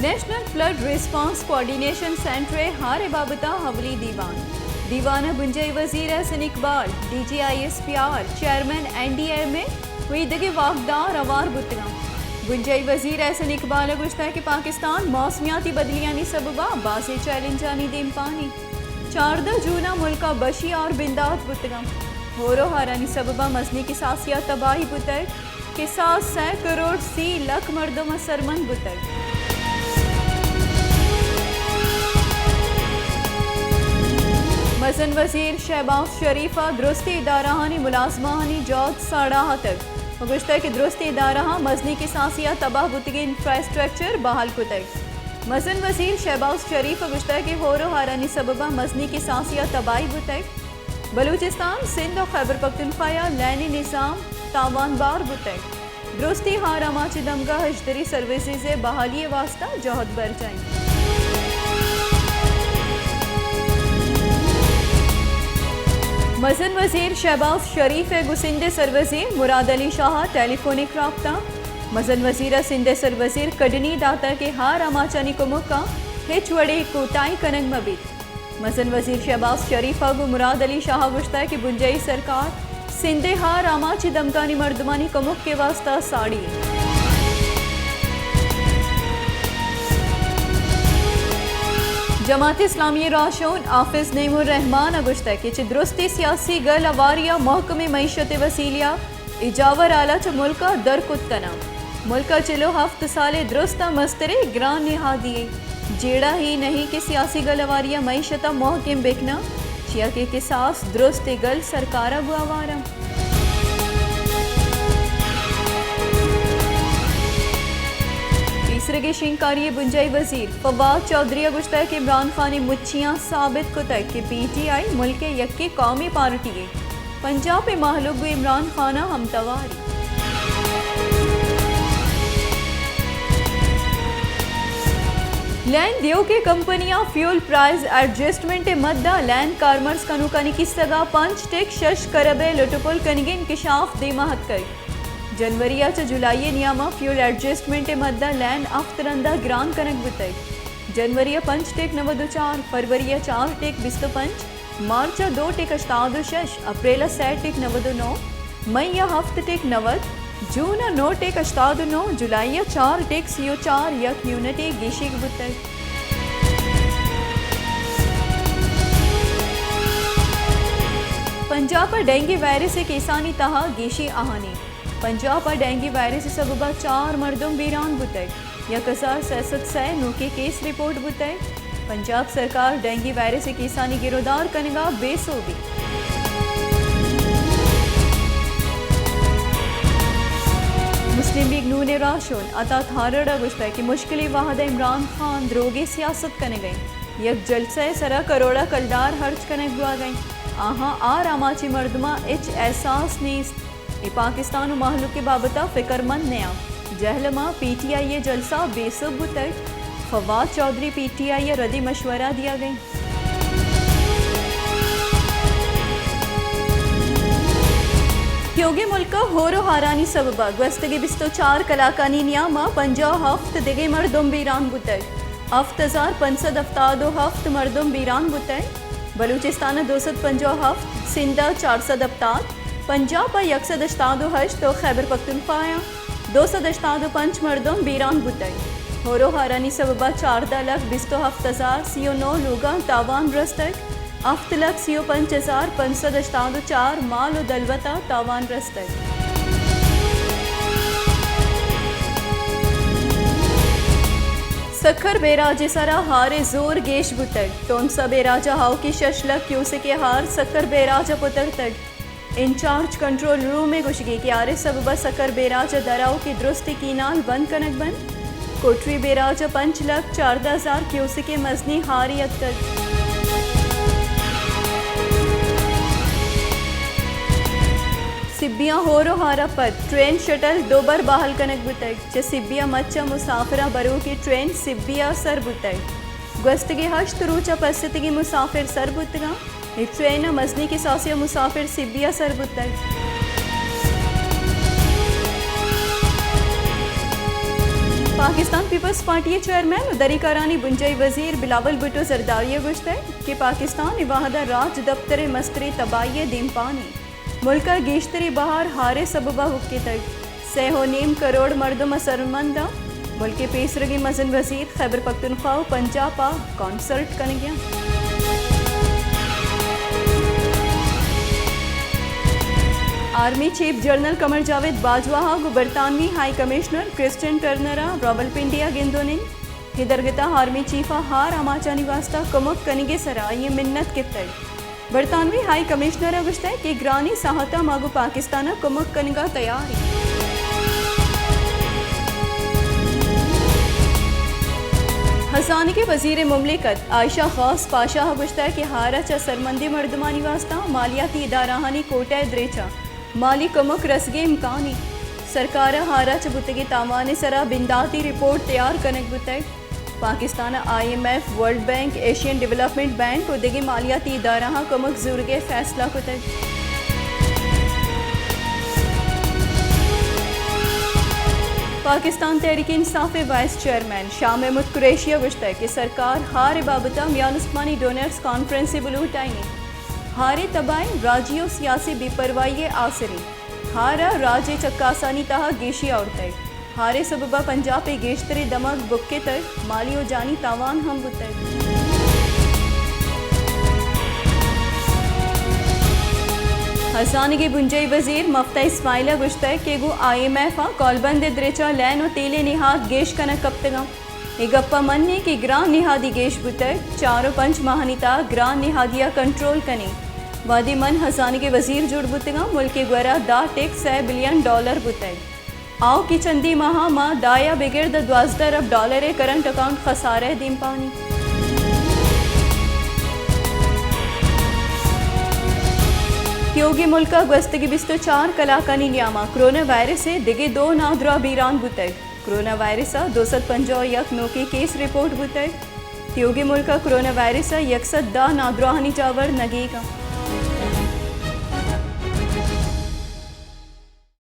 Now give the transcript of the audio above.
National flood response coordination centre ءِ ہار ءِ بابت ءَ اولی دیوان۔ دیوان ءَ بنجاہی وزیر Ahsan Iqbal, D G I S P R, chairman N D M A ءُ دگہ واکدار ہوار بوتگ انت۔ بنجاہی وزیر احسن اقبال ءَ گوشتگ کہ پاکستان موسمیاتی بدلیانی سبب ءَ بازیں چیلنجانی دیمپان انت۔ چاردہ جون ءَ ملک ءَ بشی آر بندات بوتگ انت۔ ہور ءُ ہارانی سبب ءَ مزنیں کساسے ءَ تباہی بوتگ۔ کساس سئے کروڑ سی لکھ مردم ءَ سرمند بوتگ۔ مزن وزیر شہباز شریف ءَ درستی ادارہانی ملازمہانی جہد ساڑاہتگ ءُ گوشتگ کہ درستی ادارہاں مزنیں کساسے ءَ تباہ بوتگیں انفراسٹرکچر بحال کتگ۔ مزن وزیر شہباز شریف ءَ گوشتگ کہ ہور ءُ ہارانی سبب ءَ مزنیں کساسے ءَ تباہی بوتگ۔ بلوچستان، سندھ ءُ خیبر پختونخوا ءَ لین ءِ نظام تاوان بار بوتگ۔ درستی ہار آماچ ءِ دمگ ءَ ہژدری سروسز ءِ بحالی ءِ واستہ جہد برجاہ انت۔ مزن وزیر شہباز شریف ءِ گوں سندھ ءِ سروزیر مراد علی شاہ ءَ ٹیلی فونک رابطہ۔ مزن وزیر ءَ سندھ ءِ سروزیر کڈنی داتگ کہ ہار آماچانی کمک ءَ ہچ وڑیں کوتاہی کنگ مہ بیت۔ مزن وزیر شہباز شریف ءَ گوں مراد علی شاہ ءَ گوشتگ کہ بنجاہی سرکار سندھ ءِ ہار آماچ ءِ دمگانی مردمانی کمک ءِ واستہ ساڑی انت۔ جماعت اسلامی ءِ راہشون حافظ نعیم الرحمان ءَ گوشتگ کہ چہ درستیں سیاسی گل ہواری ءَ محکمیں معیشت ءِ وسیلہ ءَ اے جاور ہال ءَ چہ ملک ءَ در کت کناں۔ ملک ءَ چل ءُ ہفت سال ءِ درستاں مستریں گران نہادی یے۔ جیڑہ اے نہ انت کہ سیاسی گل ہواری ءَ معیشت ءَ مہکم بہ کناں، چیا کہ کساس درستیں گل سرکار ءَ گوں ہوار انت۔ پیسرگیں شنگکاری ءِ بنجاہی وزیر فواد چوہدری ءَ گوشتگ کہ عمران خان ءِ مچیاں ثابت کتگ کہ پی ٹی آئی ملک ءِ یکیں قومی پارٹی یے۔ پنجاب ءِ مہلوک گوں عمران خان ءَ ہمتوار انت۔ لین دیوک ءِ کمپنیاں فیول پرائز ایڈجسٹمنٹ ءِ مد ءَ لین کارمرز کنوکانی کیسگ ءَ پنچ ٹک شش کرب ءِ لٹ ءُ پل کنگی انکشاف دیم ءَ اتکگ۔ جنوری ءَ چہ جولائی ءِ نیام ءَ فیول ایڈجسٹمنٹ ءِ مد ءَ لین ہفت رند ءَ گران کنگ بوتگ۔ جنوری ءَ پنچ ٹک نود ءُ چار، فروری ءَ چار ٹک بیست ءُ پنچ، مارچ ءَ دو ٹک ہشتاد ءُ شش، اپریل ءَ سئے ٹک نود ءُ نو، مئی ءَ ہفت ٹک نود، جون ءَ نو ٹک ہشتاد ءُ نو، جولائی ءَ چار ٹک سی ءُ چار، یک یونٹے گیشیگ بوتگ۔ پنجاب ءَ ڈینگی وائرس ءِ کیسانی تہا گیشیں آہانی۔ پنجاب ءَ ڈینگی وائرس ءِ سبب ءَ چار مردم بیران بوتگ۔ یک ہزار سئے سد سئے نوکیں کیس رپورٹ بوتگ۔ پنجاب سرکار ڈینگی وائرس ءِ کیسانی گرودار کنگ ءَ بے سوب انت۔ مسلم لیگ نون ءِ راہشون عطا تھارڑ ءَ گوشتگ کہ مشکلیں وہد ءَ عمران خان دروگیں سیاست کنگ ءَ انت۔ یک جلسہ ءِ سرا کروڑ ءَ کلدار ہرچ کنگ بوہگ ءَ انت۔ آہاں آ راماچیں مردماں ہچ احساس نیست۔ اے پاکستان ءُ مہلوک ءِ بابت ءَ فکرمند نیاں۔ جہلم ءَ پی ٹی آئی ءِ جلسہ بے سوب بوتگ۔ فواد چوہدری پی ٹی آئی ءَ ردی مشورہ دیگ ءَ انت۔ پیوگیں ملک ءَ ہور ءُ ہارانی سبب ءَ گوستگیں بیست ءُ چار کلاکانی نیام ءَ پنجاہ ءُ ہفت دگہ مردم بیران بوتگ۔ ہفت ہزار پنچ سد ہفتاد ءُ ہفت مردم بیران بوتگ۔ بلوچستان ءَ دو سد پنجاہ ءُ ہفت، سندھ ءَ چار سد ہپتاد، پنجاب ءَ یک سد ہشتاد ءُ ہشت ءُ خیبر پختونخوا ءَ دو سد ہشتاد ءُ پنچ مردم بیران بوتگ۔ ہور ءُ ہارانی سبب ءَ چاردہ لکھ بیست ءُ ہفت ہزار سی ءُ نو لوگاں تاوان رستگ، ہفت لکھ سی ءُ پنچ ہزار پنچ سد ہشتاد ءُ چار مال ءُ دلوت ءَ تاوان رستگ۔ سکھر بیراج ءِ سرا ہار ءِ زور گیش بوتگ۔ تونسہ بیراج ءَ آؤکیں شش لکھ کیوسک ءِ ہار سکھر بیراج ءَ پترتگ۔ انچارج کنٹرول روم ءِ گوشگ ءَ کہ ہار ءِ سبب ءَ سکھر بیراج ءَ در آؤکیں درستیں کینال بند کنگ بنت۔ کوٹری بیراج ءَ پنچ لکھ چاردہ ہزار کیوسک ءِ مزنیں ہارے اتکگ۔ سبی ءَ ہور ءُ ہار ءَ پد ٹرین شٹل دوبر بحال کنگ بوتگ۔ چہ سبی ءَ مچ ءَ مسافراں بروکیں ٹرین سبی ءَ سر بوتگ۔ گوستگیں ہشت روچ ءَ پسیتگیں مسافر سر بوتگ انت۔ اے ٹرین ءَ مزنیں کساسے ءَ مسافر سبی ءَ سر بوتگ۔ پاکستان پیپلز پارٹی ءِ چیئرمین ءُ دری کارانی بنجاہی وزیر بلاول بھٹو زرداری ءَ گوشتگ کہ پاکستان اے وھد ءَ راج دپتر ءِ مستریں تباہی ءِ دیمپان اِنت۔ ملک ءَ گیشتریں بہار ہار ءِ سبب ءَ ہکتگ۔ سئے ءُ نیم کروڑ مردم ءَ سرمند اَنت۔ ملک ءِ پیسرگیں مزن وزیر خیبر پختونخوا ءُ پنجاب ءَ کنسلٹ کنگ ءَ اَنت۔ آرمی چیف جنرل قمر جاوید باجوہ ءَ گوں برطانوی ہائی کمشنر کرسٹین ٹرنر ءَ راولپنڈی ءَ گندون اِنت۔ اے درگت ءَ آرمی چیف ءَ ہار آماچانی واستہ کمک کنگ ءِ سرا آئی ءِ منت گپتگ۔ برطانوی ہائی کمشنر ءَ گوشتگ کہ گرانیں ساہت ءَ ما گوں پاکستان ءَ کمک کنگ ءَ تیار ایں۔ ہزانگ ءِ وزیر مملکت عائشہ غوث پاشا ءَ گوشتگ کہ ہار ءَ چہ سرمندیں مردمانی واستہ مالیاتی ادارہانی کوٹہ ءِ دریچ ءَ مالی کمک رسگ ءِ امکان اِنت۔ سرکار ءَ ہار ءَ چہ بوتگیں تاوان ءِ سرا بنداتی رپورٹ تیار کنگ بوتگ۔ پاکستان ءَ I M F, World Bank, Asian development bank ءُ دگہ مالیاتی ادارہاں کمک زورگ ءِ فیصلہ کتگ۔ پاکستان تحریک انصاف ءِ وائس چیئرمین شاہ محمود قریشی ءَ گوشتگ کہ سرکار ہار ءِ بابت ءَ میان استمانی ڈونرز کانفرنسے بلوٹائینیت۔ ہار ءِ تباہی راجی ءُ سیاسی بے پرواہی ءِ آسرے، ہار ءَ راج ءِ چکاسانی تہا گیشی آورتگ۔ ہار ءِ سبب ءَ پنجاب ءِ گیشتریں دمگ بکتگ، مالی ءُ جانی تاوان ہم بوتگ۔ ہزانگ ءِ بنجاہی وزیر مفتاح اسماعیل ءَ گوشتگ کہ گوں آئی ایم ایف ءَ کالبند ءِ درچ ءَ لین ءُ تیل ءِ نہاد گیش کنگ کپتگ اَنت۔ اے گپ ءَ من اِنت کہ گران نہادی گیش بوتگ۔ چار ءُ پنچ ماہانی تہا گران نہادی ءَ کنٹرول کنیں۔ وہدے من ہزانگ ءِ وزیر جوڑ بوتگاں، ملک ءِ گورا داں ٹک سئے بلین ڈالر بوتگ۔ آؤکیں چندی ماہاں ما داں ءَ بگر داں دوازدہ ارب ڈالر ءِ کرنٹ اکاؤنٹ خسارہ ءِ دیمپان ایں۔ تیوگیں ملک ءَ گوستگیں بیست ءُ چار کلاکانی نیام ءَ کرونا وائرس ءِ دگہ دو نادراہ بیران بوتگ۔ کرونا وائرس ءِ دو سد پنجاہ ءُ یک نوکیں کیس رپورٹ بوتگ۔ تیوگیں ملک ءَ کرونا وائرس ءِ یک سد دہ نادراہانی جاور نگیگ اَنت۔